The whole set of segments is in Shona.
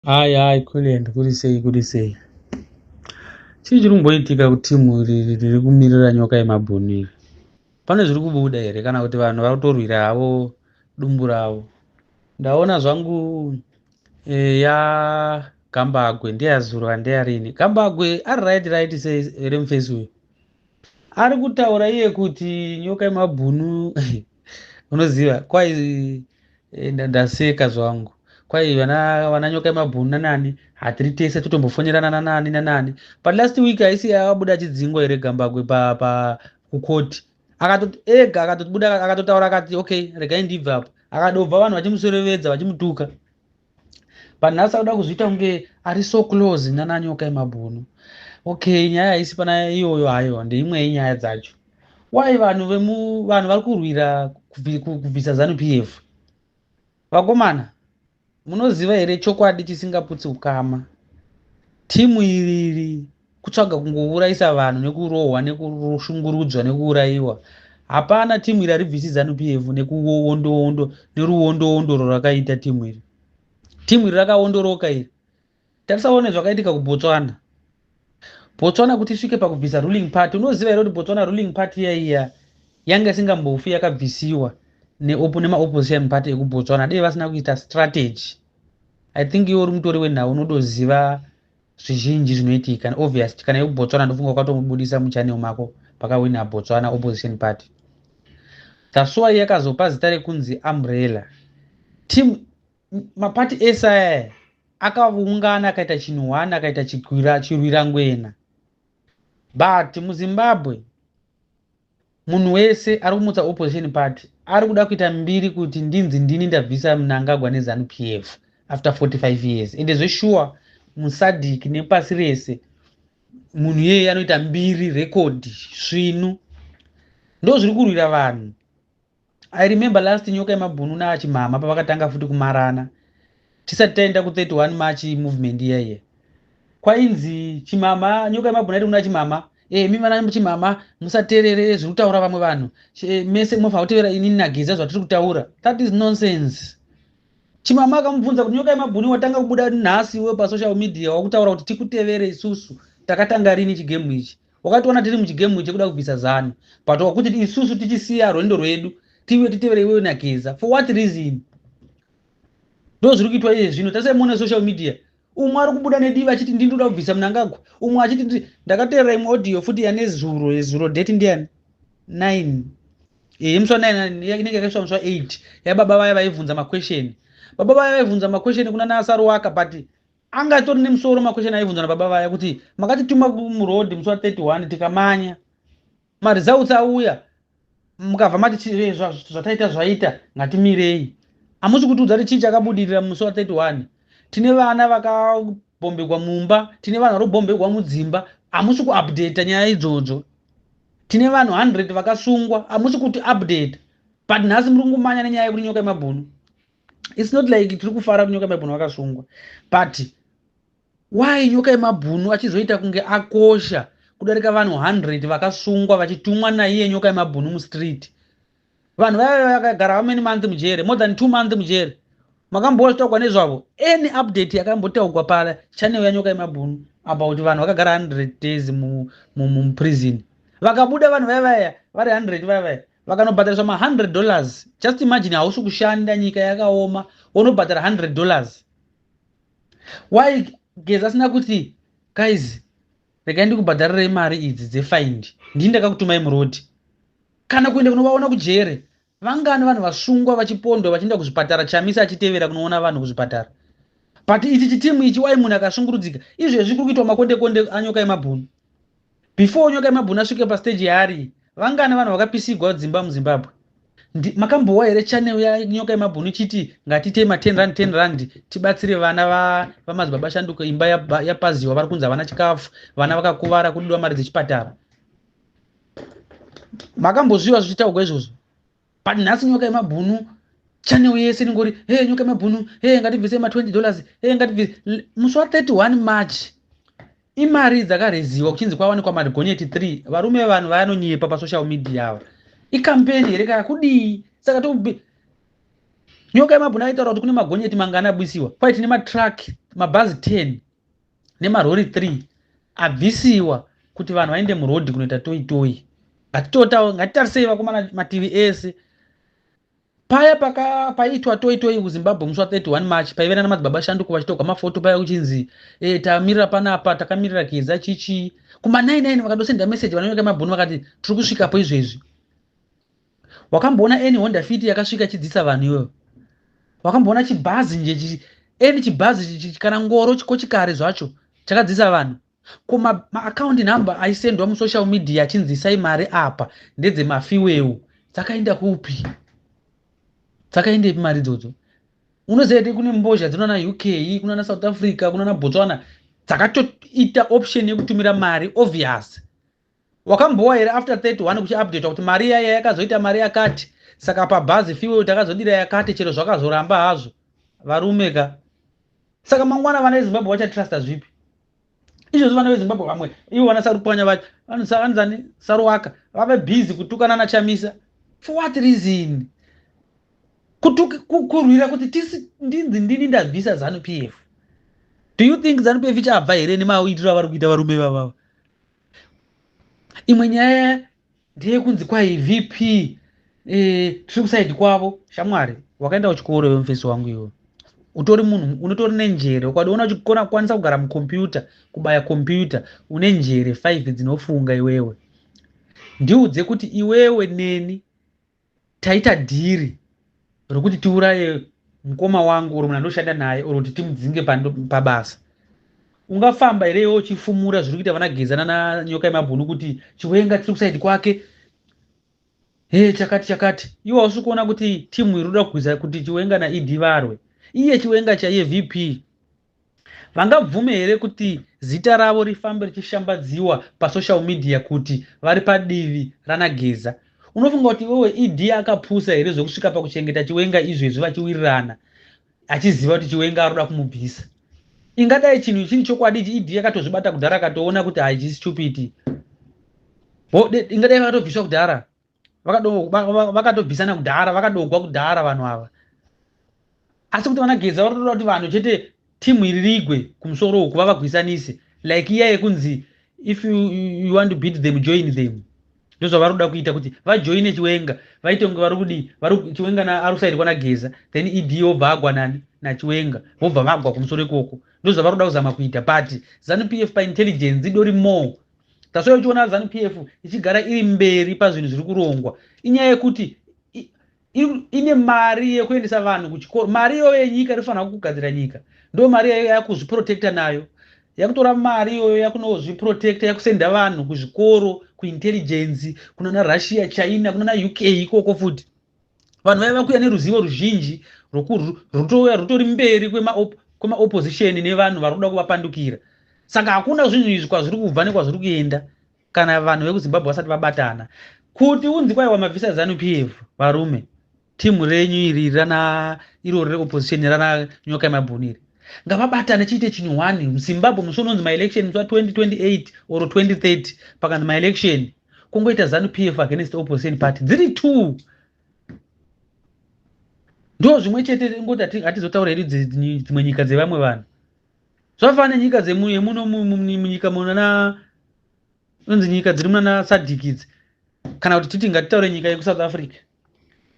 Hai hai Kulliant, kuri sei, kuri sei? Chii chiri kumboitika kutimu riri kumirira nyoka yemabhunu iri? Pane zviri kubuda here kana kuti vanhu vari kutorwira havo dumbu ravo? Ndaona zvangu ya Gambagwe ndeyazuro handeyarini. Gambagwe ari right right sei here mufesi uyu? Ari kutaura iye kuti nyoka yemabhunu unoziva kwai ndaseka zvangu. Kwai vana nyoka yemabhunu nanani hatiri tese totombofonerana nanani nanani. But last week haisi akabuda achidzingwa here Gambagwe pa kukoti? Akatoti ega akatobuda akatotaura akati okay, regai ndibve apo. Akadobva vanhu vachimusorevedza vachimutuka. But nhasi akuda kuzviita kunge ari so close nana nyoka yemabhunu. Okay, nyaya haisi pana iyoyo hayo, ndeimwe yenyaya dzacho. Why vanhu vemu vanhu vari kurwira kubvisa ZANU PF? Vakomana, munoziva here chokwadi chisingaputsi ukama? Timu iri kutsvaga kungourayisa vanhu nekurohwa nekushungurudzwa nekuurayiwa. Hapana timu iri haribvisi ZANU PF nekuondoondo neruondoondo rwakaita timu iri. Timu iri rakaondoroka iri. Tarisaone zvakaitika kuBotswana. Botswana kuti isvike pakubvisa ruling party, unoziva here kuti Botswana ruling party yaiya yanga isingambofi yakabvisiwa nemaopposition party ekuBotswana dei vasina kuita strategy? I think iwe uri mutori wenhau, unotoziva zvizhinji zvinoitika. Obvious, kana yekuBotswana ndofunga wakatomubudisa muchannel mako pakawina Botswana opposition party. That's why yakazopa zita rekunzi umbrella team. Mapati ese aya akaungana akaita chinhu one, akaita chirwirangwena. But muZimbabwe munhu wese ari kumutsa opposition party ari kuda kuita mbiri kuti ndinzi ndini ndabvisa Mnangagwa neZANU PF after 45 years. Ende zveshuwa muSADC nepasi rese munhu iyeye anoita mbiri, rekodhi svinu, ndo zviri kurwira vanhu. I remember last nyoka yemabhunu naachimama pavakatanga futi kumarana tisati taenda ku31 March movement iyaiye, kwainzi Chimama, nyoka yemabhunu aiti kuna Chimama, "Mi vana Chimama, musateerere zviri kutaura vamwe vanhu. Mese munofanira kutevera inini naGeza zvatiri kutaura." That is nonsense. Chimama akamubvunza kuti, "Nyoka yemabhunu, watanga kubuda nhasi iwe pasocial media wakutaura kuti tikutevere isusu, takatanga rini chigemu ichi? Wakationa tiri muchigemu ichi kuda kubvisa ZANU, but wakuti isusu tichisiya rwendo rwedu tive titevere iwewe naGeza, for what reason?" Ndo zviri kuitwa iye zvino. Tasai muone social media, umwe ari kubuda nedivi achiti ndini ndoda kubvisa Mnangagwa, umwe achiti ndakateerera imwe audio futi yane zuro, yezuro date ndiani, 9, yemusi wa9 inenge yakaiswa musi wa8, yababa vaya vaibvunza maquestion. Baba vaya vaibvunza maquestion kuna nasaruwaka, but anga atori nemusoro maquestion aibvunzwa nababa vaya kuti makatituma muroad musi wa31, tikamanya, maresults auya, mukabva mati zvataita zvaita, ngatimirei. Hamusi kutiudza kuti chii chakabudirira musi wa31. Tine vana vakabhombegwa mumba, tine vanhu vari kubhombegwa mudzimba, hamusi kuupdata nyaya idzodzo. Tine vanhu 100 vakasungwa, hamusi kuti update. But nhasi muri kungomanya nenyaya yekuti nyoka yemabhunu. It's not like tiri kufara kuti nyoka yemabhunu vakasungwa, but why nyoka yemabhunu achizoita kunge akosha kudarika vanhu 100 vakasungwa vachitumwa naiye nyoka yemabhunu mustreet? Vanhu vaiva vakagara vamany month mujere, more than 2 month mujere. Makambowa zvitaurwa nezvavo? Any update yakambotaurwa pachannel yanyoka yemabhunu about vanhu vakagara 100 days muprison? Vakabuda vanhu vaivaya vari 100 vaivaya vakanobhadhariswa ma$100. Just imagine, hausi kushanda, nyika yakaoma, wonobhadhara $100. Why Geza asina kuti, "Guys, regai ndikubhadharirei mari idzi dzefine, ndini ndakakutumai muroad"? Kana kuenda kunovaona kujere. Vangani vanhu vasungwa vachipondwa vachienda kuzvipatara, Chamisa achitevera kunoona vanhu kuzvipatara? But ichi chitimu ichi, wai munhu akashungurudzika izvezvi kuri kuitwa makonde konde anyoka yemabhunu? Before nyoka yemabhunu asvike pastage yaari, vangani vanhu vakapisigwa dzimba muZimbabwe? Makambowa here channel yanyoka yemabhunu ichiti ngatiitei ma10 rand, 10 rand, tibatsire vana vamadzibaba Shanduko, imba yapaziwa, vari kunzi havana chikafu, vana vakakuvara, kudiwa mari dzechipatara? Makambozviwa zvichitaurwa izvozvo? But nhasi nyoka yemabhunu channel yese inongori, "He, nyoka yemabhunu, he, ngatibvisei ma$20, he, ngatibvise." Musi wa31 March imari dzakareziwa kuchinzi kwawanikwa marigonyeti 3. Varume, vanhu vayanonyepa pasocial media ava. Icampaign here kana kudii? Saka to Nyoka yemabhunu aitaura kuti kune magonyeti mangani abvisiwa. Kwai tine matruck, mabhazi 10 nemarori 3 abvisiwa kuti vanhu vaende murodhi kunoita toi toi. Ngatitarisei vakomana mativi ese. Paya paiitwa toi toi kuZimbabwe musi wa31 March, paive nana Madzibaba Shanduko vachitorwa mafoto paya kuchinzi tamirira panapa, takamirira Geza chichi. Kuma 99 vakatosenda message vanonyoka mabhunu vakati tiri kusvikapo izvezvi. Wakamboona any Honda Fit yakasvika chidzisa vanhu iwewe? Wakamboona chibhazi nje, any chibhazi kana ngoro chikochikare zvacho chakadzisa vanhu? Ko maaccount number aisendwa musocial media achinzi isai mari apa ndedzemafuel, dzakaenda kupi? Dzakaendepi mari idzodzo? Unoziva kuti kune mbozha dzinona UK, kunana South Africa, kunana Botswana dzakatoita option yekutumira mari obvious. Wakambowa here after 31 kuchiupdatwa kuti mari yaya yakazoita mari yakati, saka pabhazi fuel takazodira yakati, chero zvakazoramba hazvo? Varume ka, saka mangwana vana veZimbabwe vachatrusta zvipi izvozvo? Vana veZimbabwe vamwe ivo vana Sarupwanya vacho vanzani Saruwaka vave busy kutukana naChamisa. For what reason? Kurwira kuti tisi ndinzi ndini ndabvisa ZANU PF. Do you think ZANU PF ichabva here nemaitiro avari kuita varume vavava? Imwe nyaya ndeyekunzi kwai VP tiri kuside kwavo. Shamwari, wakaenda kuchikoro iwe, mufesi wangu, iwe utori munhu unotori nenjere. Ukadiona uchikona kukwanisa kugara mukombiyuta, kubaya kombiyuta, une njere 5 dzinofunga. Iwewe ndiudze kuti iwewe neni taita deal rokuti tiuraye mukoma wangu uri munhu andoshanda naye, uri kuti timudzinge pabasa, ungafamba here iwe uchifumura zviri kuita vana nana Nyoka yemabhunu kuti Chiwenga tiri kuside kwake, he chakati chakati? Iwe hausi kuona kuti timu iri kuda kugwiza kuti Chiwenga naED varwe? Iye Chiwenga chaiye VP, vangabvume here kuti zita ravo rifambe richishambadziwa pasocial media kuti vari padivi ranaGeza? Unofunga kuti iwewe ED akapusa here zvokusvika pakuchengeta Chiwenga izvezvi vachiwirirana, achiziva kuti Chiwenga ari kuda kumubvisa? Ingadai chinhu chiri chokwadi ichi, ED akatozvibata kudhara, akatoona kuti haichi stupid, ingadai vakatobviswa kudhara, vakatobvisana kudhara, vakadogwa kudhara vanhu ava. Asi kuti vanaGeza vari kutoda kuti vanhu chete timu iri rigwe kumusoro uku, vavagwisanise, like iya yekunzi if you want to beat them, join them. Ndozvavari kuda kuita, kuti vajoine Chiwenga, vaite kunge vari kudii, Chiwenga ari kuside kwanaGeza, then ED wobva agwa nani? NaChiwenga, vobva vagwa kumusoro ikoko. Ndozvavari kuda kuzama kuita. But ZANU PF paintelligence idori more. That's why uchiona ZANU PF ichigara iri mberi pazvinhu zviri kurongwa. Inyaya yekuti ine mari yekuendesa vanhu kuchikoro. Mari iyoyo yenyika inofanira kugadzira nyika, ndo mari yayo yakuzviprotecta nayo. Yakutora mari iyoyo yakunozviprotecta, yakusenda vanhu kuzvikoro, kuintelligence, kunana Russia, China, kunana UK ikoko futi. Vanhu vaiva kuya neruzivo ruzhinji rutouya rutori mberi kwemaopposition nevanhu vari kuda kuvapandukira. Saka hakuna zvinhu izvi kwazviri kubva nekwazviri kuenda kana vanhu vekuZimbabwe vasati vabatana kuti unzi kwaiwa mabvisa ZANU PF. Varume, timu renyu iri rana irori reopposition rana Nyoka yemabhunu iri, ngavabatane chiite chinhu one muZimbabwe. Musi unonzi maelection, musi wa2028 or 2030, pakanzi maelection, kungoita ZANU PF against opposition party dziri two, ndo zvimwe chete. Ngoti hatizotaura hedu dzimwe nyika dzevamwe vanhu. Zvafana nenyika dzemuno munyika munana inonzi nyika dziri munana SADC idzi, kana kuti titi ngatitaure nyika yekuSouth Africa.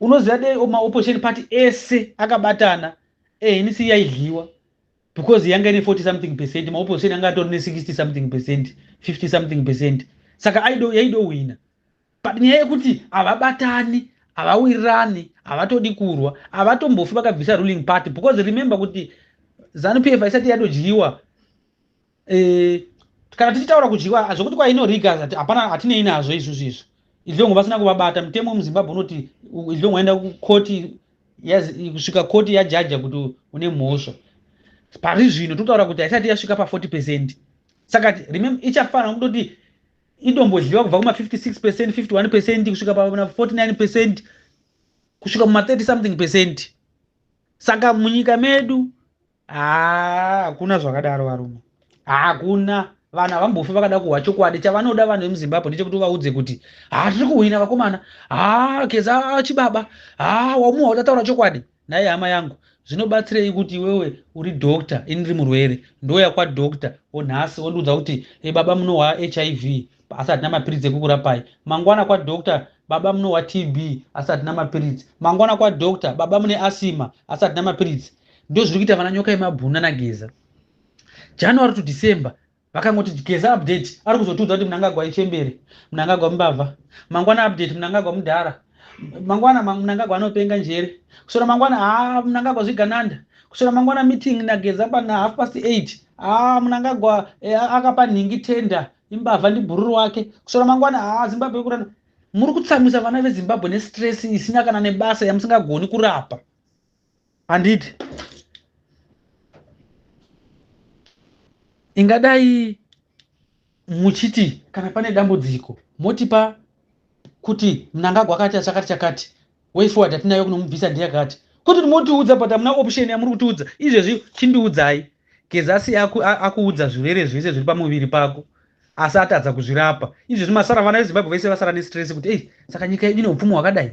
Unoziva dei maopposition party ese akabatana, ANC yaidyiwa, because yanga ine 40 something percent, maopposition anga atori ne60 something percent, 50 something percent, saka yaidowina. But nyaya yekuti havabatani, havawirirani, havatodi kurwa, havatombofi vakabvisa ruling party, because remember kuti ZANU PF haisati yadodyiwa. Kana tichitaura kudyiwa zvokuti kwainoriga, hapana, hatinei nazvo izvozvo. Izvo idlongo vasina kuvabata, mutemo wemuZimbabwe unoti idlongo waenda kukoti, kusvika koti yajaja kuti une mhosva. Pari zvino totaura kuti haisati yasvika pa40 percent. Saka remember, ichafanira kutoti idombodyiwa kubva kuma56 percent, 51 percent, kusvika pa49 percent, kusvika muma30 something percent. Saka munyika medu haa, hakuna zvakadaro varume, hakuna. Vanhu havambofi vakada kuhwa chokwadi. Chavanoda vanhu vemuZimbabwe ndechekuti uvaudze kuti ha, tiri kuhwina vakomana, ha, Geza chibaba, ha, wamuwa utataura chokwadi. Nhai hama yangu, zvinobatsirei kuti iwewe uri doctor, ini ndiri murwere, ndouya kwadoctor onhasi wondiudza kuti e baba munohwa HIV asi hatina mapiritsi ekukurapai. Mangwana kwadoctor, baba munohwa TB asi hatina mapiritsi. Mangwana kwadoctor, baba mune asima asi hatina mapiritsi. Ndo zviri kuita vana Nyoka yemabhuna naGeza. January to December vakangoti Geza update, ari kuzotiudza kuti Mnangagwa ichembere, Mnangagwa mbavha. Mangwana update, Mnangagwa mudhara. Mangwana Mnangagwa anopenga njere. Kusora mangwana, haa, Mnangagwa zvigananda. Kusora mangwana meeting naGeza pana 8:30, haa, Mnangagwa akapa nhingi tender, imbavha, ndibhururu wake. Kusora mangwana, haa, Zimbabwe kurana. Muri kutsamwisa vana veZimbabwe nestress isina kana nebasa yamusingagoni kurapa, handiti? Ingadai muchiti kana pane dambudziko motipa kuti Mnangagwa akati chakati chakati, way forward atinayo kunomubvisa ndeyakati, kuti motiudza, but hamuna option yamuri kutiudza izvezvi. Chindiudzai, Gezasi akuudza zvirwere zvese zviri pamuviri pako asi atadza kuzvirapa. Izvezvi masara vana veZimbabwe vese vasara nestress kuti ei, saka nyika yedu ine upfumi hwakadai,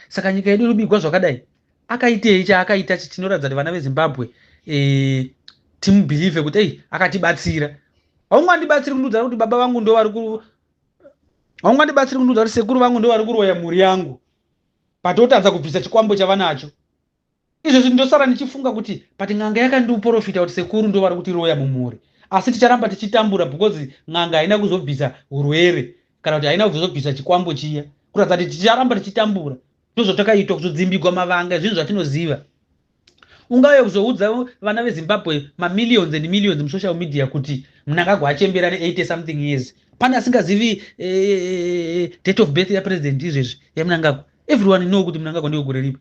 saka nyika yedu irikubigwa zvakadai, akaitei chaakaita chinoratidza kuti vana veZimbabwe timubelieve kuti ei, akatibatsira? Haungandibatsiri kundiudza kuti baba vangu ndo vari ku, haungandibatsiri kundiudza kuti sekuru vangu ndo vari kuroya mhuri yangu, but otadza kubvisa chikwambo chavanacho. Izvezvi ndosara ndichifunga kuti but n'anga yakandiuprofita kuti sekuru ndo vari kutiroya mumhuri, asi ticharamba tichitambura because n'anga haina kuzobvisa urwere kana kuti haina kuzobvisa chikwambo chiya, kuratidza kuti ticharamba tichitambura. Ndozvatakaitwa kuzodzimbigwa mavanga, zvinhu zvatinoziva. Ungauye kuzoudza vana veZimbabwe, mamillions and millions musocial media, kuti Mnangagwa achembera ne80 something years. Pane asingazivi date of birth yapresident izvezvi, yaMnangagwa? Everyone know kuti Mnangagwa ndiyo gore ripi.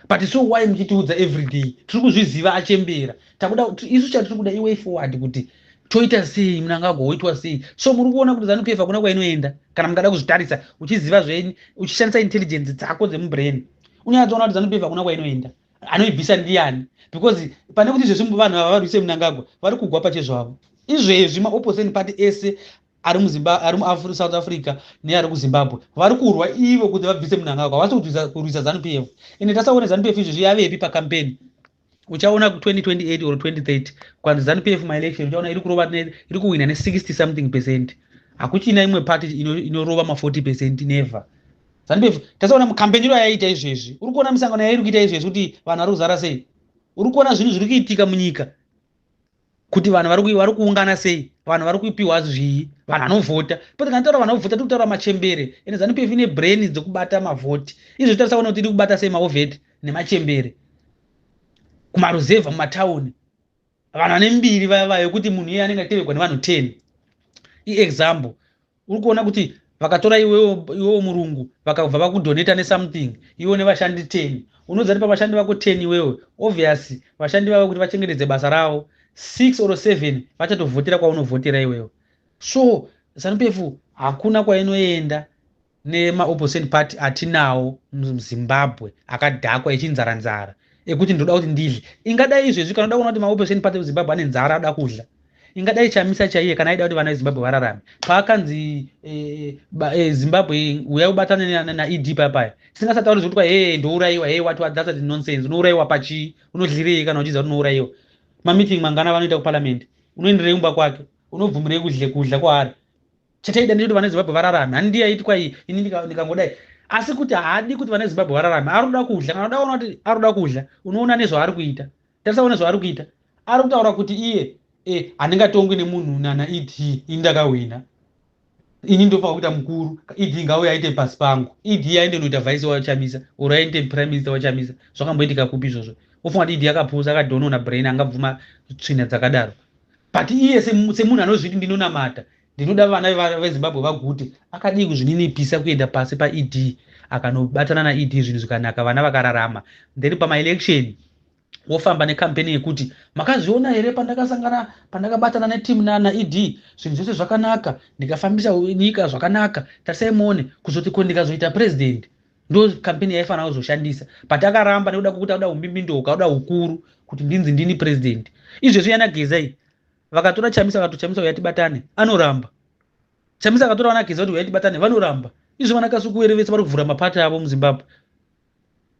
But so why muchitiudza every day? Tiri kuzviziva achembera. Takuda isu, chatiri kuda iway forward, kuti toita sei, Mnangagwa woitwa sei. So muri kuona kuti ZANU PF hakuna kwainoenda. Kana mungada kuzvitarisa uchiziva zvenyu, uchishandisa intelligence dzako dzemubrain, unyatsoona kuti ZANU PF hakuna kwainoenda. Anoibvisa ndiani? Because pane kuti izvezvi vanhu ava varwise Mnangagwa, vari kugwa pachezvavo. Izvezvi maopposition party ese ari muZimba, ari muSouth Africa neari kuZimbabwe vari kurwa ivo kuti vabvise Mnangagwa, havasi kurwisa ZANU PF. Ende tasaone ZANU PF izvezvi yavepi pacampaign. Uchaona ku2028 or 2030 kwanzi ZANU PF maelection, uchaona iri kurova, iri kuwina ne60 something percent. Hakuchina imwe party inorova ma40 percent, never. ZANU PF tasaona mucampaign iro yaita izvezvi. Uri kuona misangano yairi kuita izvezvi kuti vanhu vari kuzara sei? Uri kuona zvinhu zviri kuitika munyika kuti vanhu vari kuungana sei? Vanhu vari kupiwa zvii? Vanhu vanovhota poti kana taura vanhu vanovhota, tiri kutaura machembere. Ende ZANU PF ine brain dzekubata mavhoti. Izvo tarisaona kuti iri kubata sei mawar vet nemachembere kumaruzevha, mumatauni, vanhu vane mbiri vaya vaya yekuti munhu iye anenge achiteverwa nevanhu 10. Iexample, uri kuona kuti vakatora iwewo murungu, vakabva vakudonata nesomething, iwe nevashandi 10, unoziva kuti pavashandi vako 10 iwewe, obvious vashandi vavo kuti vachengetedze basa ravo, 6 or 7 vachatovhotera kwaunovhotera iwewe. So ZANU PF hakuna kwainoenda nemaopposition party atinawo muZimbabwe akadhakwa, echinzara nzara ekuti ndoda kuti ndidle. Ingadai izvezvi kana uda kuona kuti maopposition party emuZimbabwe ane nzara, ada kudla, ingadai Chamisa chaiye kana aida kuti vana veZimbabwe vararame, paakanzi Zimbabwe uyai ubatane naED paya paya, tisingasatauri zvekuti kwa he ndourayiwa, he what what, that's nonsense. Unourayiwa pachii? Unodlirei kana uchiziva kuti unourayiwa? Mameeting mangana vanoita kuparliament? Unoenderei kumba kwake? Unobvumirei kudle kudla kwaari? Chataida ndechekuti vana veZimbabwe vararame. Handiye aiti kwai ini ndikangodai, asi kuti haadi kuti vana veZimbabwe vararame, ari kuda kudla. Kana uda kuona kuti ari kuda kudla, unoona nezvaari kuita. Tarisaone zvaari kuita. Ari kutaura kuti iye handingatongwi nemunhu nana ED, ini ndakahwina, ini ndofanira kuita mukuru, ED ngauye aite pasi pangu. ED aende noita vice waChamisa or aende prime minister waChamisa? Zvakamboitika kupi izvozvo? Ofunga kuti ED akapusa, akadhonona brain, angabvuma tsvina dzakadaro? But iye semunhu anozviti ndinonamata, ndinoda vana veZimbabwe vagute, akadii kuzvininipisa kuenda pasi paED, akanobatana naED, zvinhu zvikanaka, vana vakararama? Then pamaelection wofamba nekampeni yekuti makazviona here pandakasangana, pandakabatana netimu naED, zvinhu zvese zvakanaka, ndikafambisa nyika zvakanaka, tarisai muone. Kuzoti ko ndikazoita president, ndo kampeni yaifanira kuzoshandisa. But akaramba nekuda kwekuti akuda umbimbindoka, akuda ukuru, kuti ndinzi ndini president. Izvezvi yana Geza iyi, vakatora Chamisa, vakati Chamisa uya tibatane, anoramba. Chamisa akatora vana Geza kuti uya tibatane, vanoramba. Izvo vana Kasukuwere vese vari kuvhura mapati avo muZimbabwe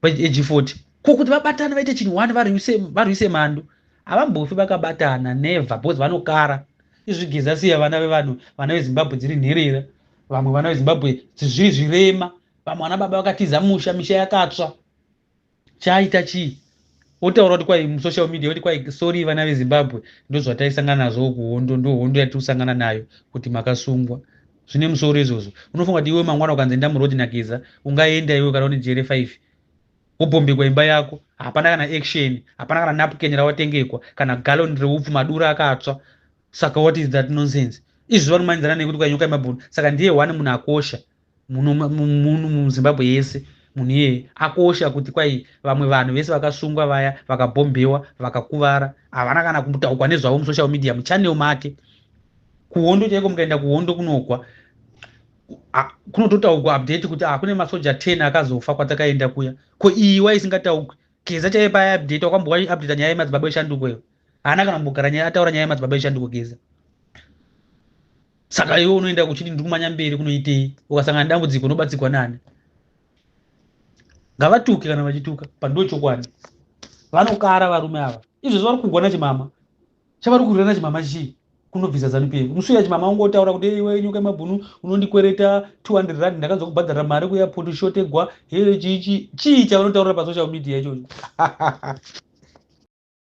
eg40. Ko kuti vabatane vaite chinhu one, varwise mhandu? Havambofi vakabatana, never, because vanokara. Izvi Geza siya vana vevanhu, vana veZimbabwe dziri nherera, vamwe vana veZimbabwe zviri zvirema, vamwe vana baba vakatiza musha, misha yakatsva. Chaita chii? Wotaura kuti kwai musocial media kuti kwai, "Sorry vana veZimbabwe, ndozvataisangana nazvo kuhondo, ndo hondo yatiri kusangana nayo," kuti makasungwa. Zvine musoro izvozvo? Unofunga kuti iwe mangwana ukanzi enda muroad naGeza, ungaenda iwe? Kana une jere 5, wobhombekwa imba yako, hapana kana action, hapana kana napkin rawatengekwa, kana gallon reupfu, madura akatsva. Saka what is that nonsense? Izvi vanomanidzana nekuti kwaNyoka yemabhunu. Saka ndiye one munhu akosha munhu muZimbabwe yese. Munhu iyeye akosha kuti kwai vamwe vanhu vese vakasungwa vaya, vakabhombewa, vakakuvara, havana kana kutaukwa nezvavo musocial media, muchannel make. Kuhondo chaiko, mukaenda kuhondo kunogwa kunototaugwa update kuti kune masoja 10 akazofa kwatakaenda kuya. Ko iyi waisingataugwi? Geza chaiye paya update, wakambowa update nyaya yemadzibaba eshanduko iyo? Haana kana kumbogara nyaya ataura nyaya yemadzibaba eshanduko Geza. Saka iwe unoenda kuchiti ndiri kumanya mberi kunoitei? Ukasangana nedambudziko unobatsigwa nani? Ngavatuke kana vachituka, pando chokwadi. Vanokara varume ava. Izvezvi vari kugwa nachimama. Chavari kurwira nachimama chii? Kunobvisa ZANU PF. Musuya chimama ungotaura kuti, "Iwe Nyoka yemabhunu, unondikwereta 200 rand, ndakanzwa kubhadhara mari kuairport, shotegwa here." Chichi chii chavanotaurira pasocial media ichocho?